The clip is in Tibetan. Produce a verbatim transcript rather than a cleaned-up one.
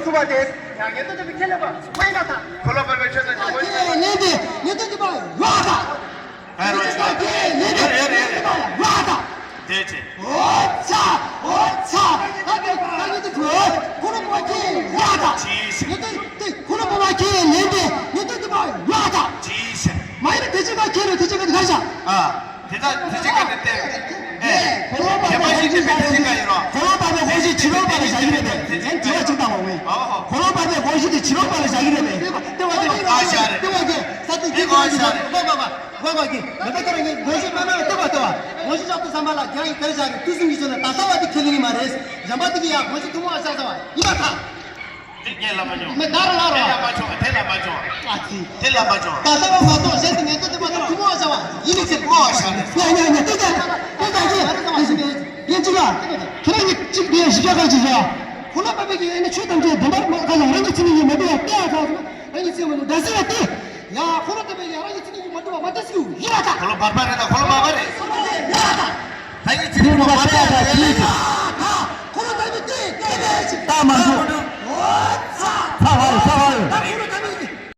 སུ་བ་དེ། ཡང་ཉེན་རྟོག་ཅན་གྱི་ཁས་ལེན་པ་མ་ཡིན་པ་དང་། འཁོར་ལོ་བར་པའི་ཆོས་དང་ཉམ་པོ་ཡིན་པ། ལེན་ཏེ་ཉེན་རྟོག་བྱེད་པ་ཡོད་དང་། ཨ་རོ་ཆོས་དང་ཁས་ལེན་ཏེ་ཡོད་རེད་ཡོད་རེད་ཉེན་རྟོག་བྱེད་པ་ཡོད་དང་། དེ་ཆེ། ཨོ་ཚ། ཨོ་ཚ། ད་དེ་ད་ཉེན་རྟོག་བྱེད་པ་འཁོར་ལོ་བར་པ་ཁས་ལེན་ཡོད་དང་། ཅི་ཞིག་ཉེན་རྟོག་དེ་འཁོར་ལོ་བར་པ་ཁས་ལེན་ཏེ་ཉེན་རྟོག་བྱེད་པ་ཡོད་དང་། ཅི་ཞིག་མ་ཡིན་ན་དེ་ཆེ་ཁ་ཁས་ལེན་དེ་ཆེ་ཁ་དེ་ག་རེ་བྱ། ཨ། དེ་དག་དེ་ཅི་ག་དེ་སྟེ། ཨེ། ཁོ་ལོ་པ་པའི་དགོངས་གཞི་དེ་དེ་ཅི་ག་ཡིན་རོ། ཁོ་ལོ་པ་པའི་དགོངས་གཞི་ཕྱི་རོལ་པ་ལ་བཞག་གི་མེད་པས། ཡང་དྲི་བ་གཅིག་བཏང་བ་ངས། ཨོ་ཧོ། ཁོ་ལོ་པ་པའི་དགོངས་གཞི་དེ་ཕྱི་རོལ་པ་ལ་བཞག་གི་མེད་པས། ལྟེ་བ་ལྟེ་བ་ལྟེ་བ་ཨ་ཤ་རེད། ལྟེ་བ་གི་ས་ཏི་ལྟེ་གི་བ་ཤ་རེད། ལོ་པ་པ་ལོ་པ་གི་མེ་ཏོག་ཁྱེད་རང་གི་དགོངས་གཞི་མ་མ་ལྟེ་བ་ལྟེ་བ། དགོངས་གཞི་ཞབས་ཏོག་ཟམ་པ་ལ་ཁྱེད་རང་གི་ག་རེ་བཞག་རེད། དུས་གསུམ་གྱི་ཆོས་ན་ད་ལྟ་བ་དེ་ཁས་ལེན་གི་མ་རེད། གཞན་པ་དེ་གི་ཡང་དགོངས་གཞི་ཐུན་མོང་ཨ་ཤ་ཟ་བ་ཡིན་པ་དང་། དེ་ངས་ལབ་མ་བྱུང་། མི་ད་ར་ལ་ར། དེ་ལབ་མ་བྱུང་། དེ་ལབ་མ་བྱུང་། ཨ་ཙི། དེ་ལབ་མ་བྱུང་། ད་ལྟ་བ་མ་གཏོགས་གཞན་དེ་ངན་ཏོ་དེ་མ་གཏོགས་ཐུན་མོང་བ་བྱ་བ་ཡིན་ནི་ཟེར། ཐུན་མོང་བ་བྱ་རེད། ཉ་ཉ་ཉ་ཏེ་ཏེ་ཏེ་ཏེ་ཏེ་ཏེ་ཏེ་ཅི་ལ། ཁྱེད་རང་གཉིས་གཅིག་དེ་ཞིབ་ཆ་ག་ཅིག་བྱ། ཁོ་ལ་པ་པའི་གི་ཨེ་ནི་ཆོས་ཐམས་ཅད་བདེན་པར་མ་ག་ལ་རང་གི་ཚིག་ཉིད་མ་འདུག་བ་ཏེ་ཨ་ཚ་ཚ་རང་གི་ཚིག་མ་འདུག་ད་ཟེར་བ་ཏེ། ཡ་ཁོ་ལ་པ་པའི་གི་རང་གི་ཚིག་ཉིད་མ་འདུག་བ་མ་ཏེ་ཟེར་ཡིན་ལ་ད། ཁོ་ལ་བར་པ་རེད་ད། ཁོ་ལ་བར་པ་རེད། ཡིན་ལ་ད། ད་ཡིན་ཚིག་ཉིད་མ་བར་པ་རེད།